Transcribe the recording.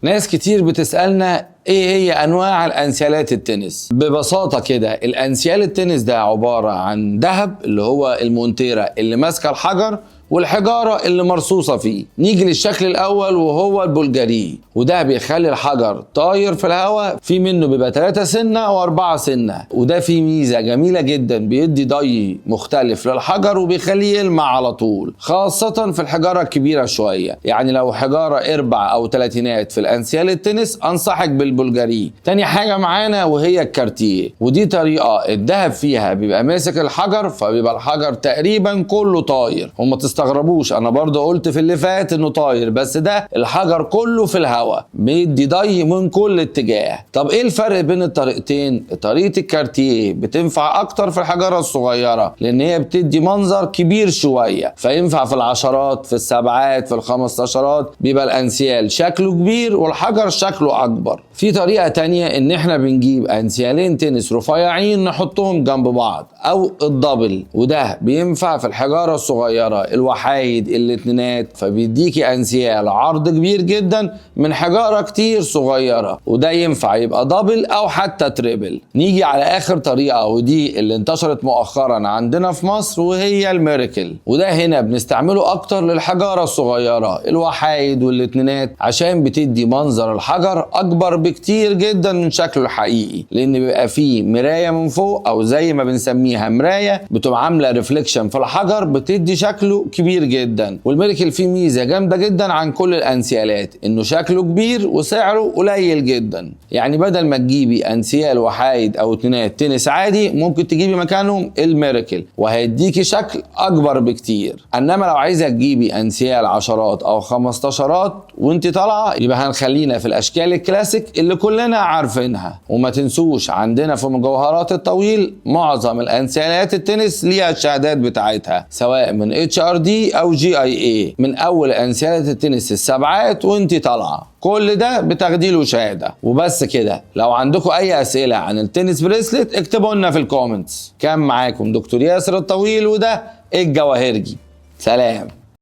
ناس كتير بتسألنا ايه هي انواع الانسيالات التنس. ببساطة كده الانسيال التنس ده عبارة عن ذهب اللي هو المونتيرا اللي ماسكة الحجر والحجارة اللي مرصوصة فيه. نيجي للشكل الأول وهو البولجاري، وده بيخلي الحجر طاير في الهواء، في منه بيبقى 3 سنة و4 سنة، وده فيه ميزة جميلة جدا، بيدي ضي مختلف للحجر وبيخليه يلمع على طول، خاصة في الحجارة الكبيرة شوية. يعني لو حجارة 4 أو 30 في الأنسيال التنس أنصحك بالبولجاري. تاني حاجة معانا وهي الكارتيه، ودي طريقة الذهب فيها بيبقى ماسك الحجر، فبيبقى الحجر تقريبا كله طاير. وما تستغربوش، انا برضه قلت في اللي فات انه طاير، بس ده الحجر كله في الهواء، بيدي ضي من كل اتجاه. طب ايه الفرق بين الطريقتين؟ طريقة الكارتيه بتنفع اكتر في الحجارة الصغيرة لان هي بتدي منظر كبير شوية، فينفع في العشرات، في السبعات، في الخمستاشرات، بيبقى الانسيال شكله كبير والحجر شكله اكبر. في طريقة تانية ان احنا بنجيب انسيالين تنس رفيعين نحطهم جنب بعض او ال double، وده بينفع في الحجارة الصغيرة، الوحايد، الاتنينات، فبيديكي انسيال عرض كبير جدا من حجارة كتير صغيرة، وده ينفع يبقى double او حتى triple. نيجي على اخر طريقة ودي اللي انتشرت مؤخرا عندنا في مصر وهي ال miracle، وده هنا بنستعمله اكتر للحجارة الصغيرة، الوحايد والاتنينات، عشان بتدي منظر الحجر اكبر بكتير جدا من شكله الحقيقي، لان بيبقى فيه مراية من فوق او زي ما بنسميها مراية بتبقى عاملة reflection في الحجر، بتدي شكله كبير جدا. وال miracle فيه ميزة جامدة جدا عن كل الانسيالات، انه شكله كبير وسعره قليل جدا. يعني بدل ما تجيبي انسيال وحايد او اتنينات تنس عادي، ممكن تجيبي مكانهم ال miracle وهيديكي شكل اكبر بكتير. انما لو عايزه تجيبي انسيال عشرات او 15 وانت طالعه، يبقى هنخلينا في الاشكال الكلاسيك اللي كلنا عارفينها. وما تنسوش عندنا في مجوهرات الطويل معظم الانسيالات التنس ليها الشهادات بتاعتها، سواء من HRD او GIA، من اول انسيالات التنس السبعات وانت طالعه، كل ده بتاخدي له شهاده. وبس كده، لو عندكم اي اسئله عن ال tennis bracelet اكتبوا لنا في ال comments. كان معاكم دكتور ياسر الطويل وده الجواهرجي. سلام.